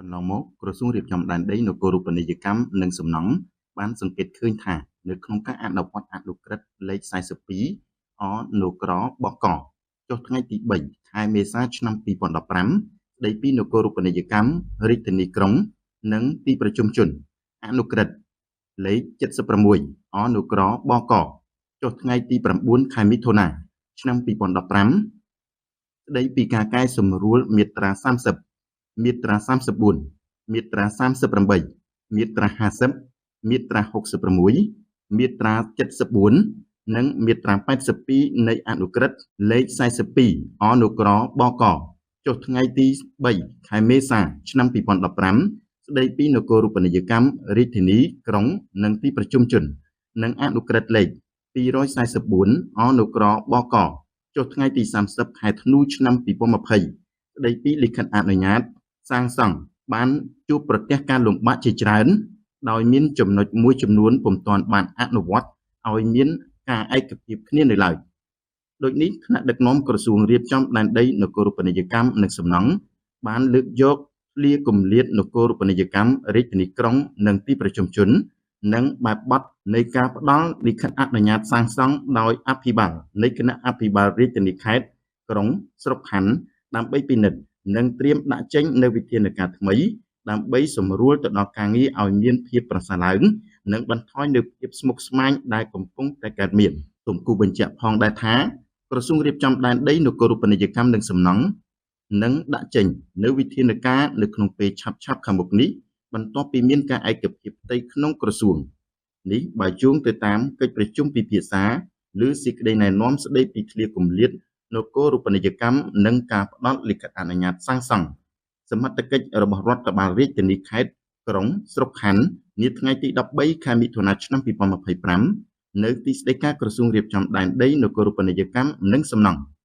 កន្លងមកក្រសួងរៀបចំដែនដីនគរូបនីយកម្មនិងសំណង់បានសង្កេតឃើញថានៅក្នុងការអនុវត្តអនុក្រឹត្យលេខ42អនក្របកចុះថ្ងៃទី3ខែមេសាឆ្នាំ2015ស្ដីពីនគរូបនីយកម្មរាជធានីក្រុងនិងទីប្រជុំជនអនុក្រឹត្យលេខ76អនុក្របកចុះថ្ងៃទី9ខែមិថុនាឆ្នាំ2015ស្ដីពីការកែសម្រួលមាត្រា30មាត្រា34មាត្រា38មាត្រា50មាត្រា66មាត្រា74និងមាត្រា82នៃអនុក្រឹត្យលេខ42អនុក្របកចុះថ្ងៃទី3ខែមេសាឆ្នាំ2015ស្ដីពីនគរូបនីយកម្មរាជធានីក្រុងនិងទីប្រជុំជននិងអនុក្រឹត្យលេខ244អនុក្របកចុះថ្ងៃទី30ខែធ្នូឆ្នាំ2020ស្ដីពីលិខិតអនុញ្ញាតសាងសង់បានជួបប្រទះការលំបាកជាច្រើនដោយមានចំណុចមួយចំនួនពុំទាន់បានអនុវត្តឲ្យមានការឯកភាពគ្នានៅឡើយដូចនេះថ្នាក់ដឹកនាំក្រសួងរៀបចំដែនដីនគរូបនីយកម្មនិងសំណង់បានលើកយកឃ្លាគម្លាតនគរូបនីយកម្មរាជធានីក្រុងនិងទីប្រជុំជននិងបែបបទនៃការផ្ដល់លិខិតអនុញ្ញាតសាងសង់ដោយអភិបាលនៃគណៈអភិបាលរាជធានីខេត្តក្រុងស្រុកខណ្ឌដើម្បីពិនិត្យនិងត្រៀមដាក់ចេញនូវវិធានការថ្មីដើម្បីសម្រួលទៅដល់ការងារឲ្យមានភាពប្រសើរឡើងនិងបន្ថយនូវភាពស្មុគស្មាញដែលកំពុងតែកើតមានសូមគូបញ្ជាក់ផងដែរថាក្រសួងរៀបចំដែនដីនគរូបនីយកម្មនិងសំណង់នឹងដាក់ចេញនូវវិធានការនៅក្នុងពេលឆាប់ៗខាងមុខនេះបន្ទាប់ពីមានការឯកភាពផ្ទៃក្នុងក្រសួងនេះបើយោងទៅតាមកិច្ចប្រជុំពិភាក្សាឬសេចក្តីណែនាំស្តីពីឃ្លាគម្លាតនគរូបនីយកម្មនិងការផ្ដល់លិខិតអនុញ្ញាតសាងសង់សមត្ថកិច្ចរបស់រដ្ឋបាលរាជធានីខេត្តក្រុងស្រុកខណ្ឌនាថ្ងៃទី13ខែមិថុនាឆ្នាំ2025នៅទីស្តីការក្រសួងរៀបចំដែនដីនគរូបនីយកម្មនិងសំណង់។